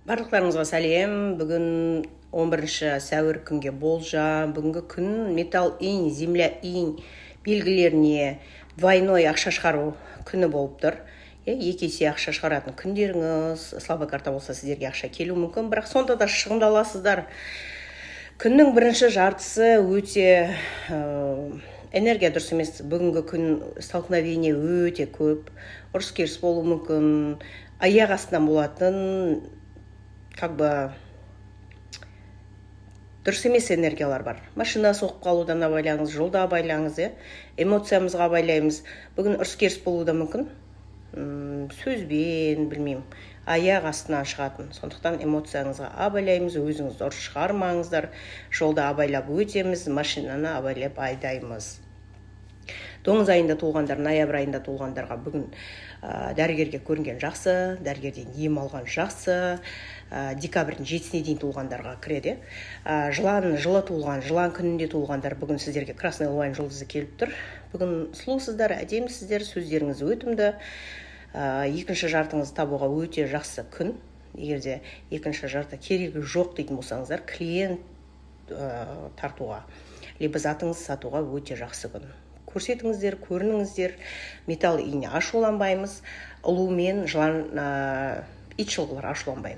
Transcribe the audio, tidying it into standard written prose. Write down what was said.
Барлықтарыңызға сәлем! Бүгін 11 сәуір күнге болжам. Бүгінгі күн металл инь, земля инь белгілеріне двойной ақша шығару күні болып тұр, иә. 2 есе ақша шығаратын күндеріңіз. Слабый карта болса, сіздерге ақша келуі мүмкін, бірақ сонда да шығындаласыздар. Күннің бірінші жартысы өте энергия дұрыс емес. Бүгінгі күн столкновение өте көп, ұрыс керіс болуы мүмкін, аяқ астынан болатын, как бы дұрыс емес энергиялар бар. Машина соғып қалудан абайлаңыз, жолда абайлаңыз, иә. Эмоциямызға абайлаймыз. Бүгін ұрыс керіс болуы да мүмкін, сөзбен, білмеймін, аяқ астынан шығатын. Сондықтан эмоцияңызға абайлаймыз, өзіңізді ұрыс шығармаңыздар. Жолда абайлап өтеміз, машинаны абайлап айдаймыз. Доңыз айында туылғандар, ноябрь айында туылғандарға бүгін дәрігерге көрінген жақсы, дәрігерден ем алған жақсы. Декабрьдің 7-сіне дейін туылғандарға кіреді. Жылан жылы туылған, жылан күнінде туылғандар, бүгін сіздерге красный луань жұлдызы келіп тұр. Бүгін сұлусыздар, әдемісіздер, сөздеріңіз өтімді. Екінші жартыңызды табуға өте жақсы күн. Егер де екінші жарты керегі жоқ дейтін болсаңыздар, клиент тартуға либо затыңызды сатуға өте жақсы күн. Көрсетіңіздер, көрініңіздер. Металл инь ашуланбаймыз. Ұлу мен жылан, ит жылғылар ашуланбаймыз.